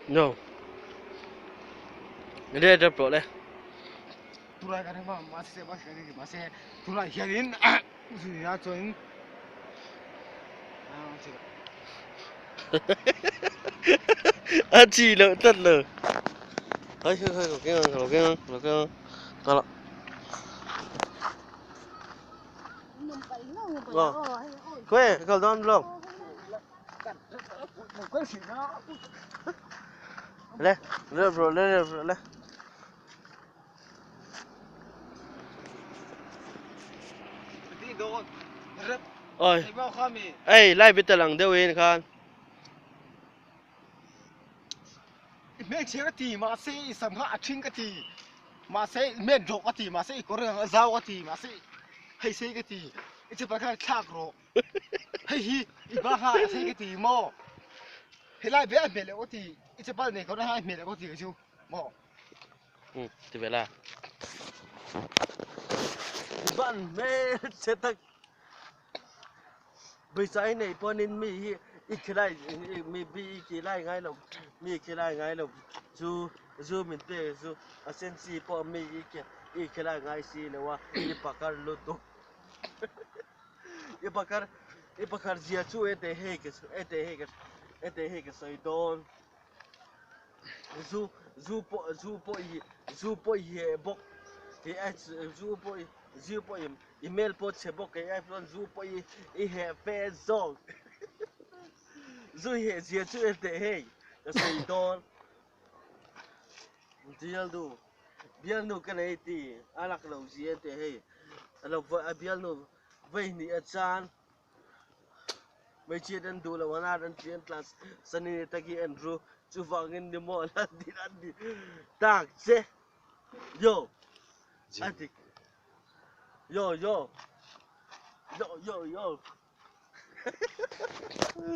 No. Le rap rawh le. Tunlai kan hma mahse mahse tunlai hianin zuia chuanin A chi loh tlat lo. Hei hei hei lo keng ang lo keng ang lo keng ang ka la. Khawi kal dawn lo. Le rap rawh le rap rawh le. Oi. Ei lai bit lang deuh in khan. Hmeichhia ka ti mahse i sam kha a ṭhing ka ti mahse i hmel rawh ka ti mahse i kawr ang a zau ka ti mahse hei sei ka ti i chapal kha thlak rawh hei hi i hma kha a sei ka ti maw helai ve a hmel loh ka ti i chapal nei kawr a hmel loh ka ti chu maw. Um ti ve la. Ban hmel che tak. Pawisa i neih pawhin mi hi i khilai mi bi i khilai ngai lo mi i khilai ngai lo zu zu min pek chu a sen chi pawh mi i i khilai ngai si lo a i pakar lutuk i pakar i pakar zia chu e teh hei ka e teh hei ka e teh hei ka sawi dawn zu zu pawh zu pawh i zu pawh i heh bawk zu pawh i zu pawh i. Email pawh chhe bawk kei ai chuan zu pawh i i heh fe zawk zu i heh zia chu en teh hei ka sawi dawn bialnu bialnu ka nei ti a lak lo zia en teh hei a lo a bialnu vawi hnih a chan hmeichhiat an duh loh an an tih an tlan san in tak hi en ru chuvangin ni maw la ti an ti tak che yo a dik. Yo yo. Yo yo yo.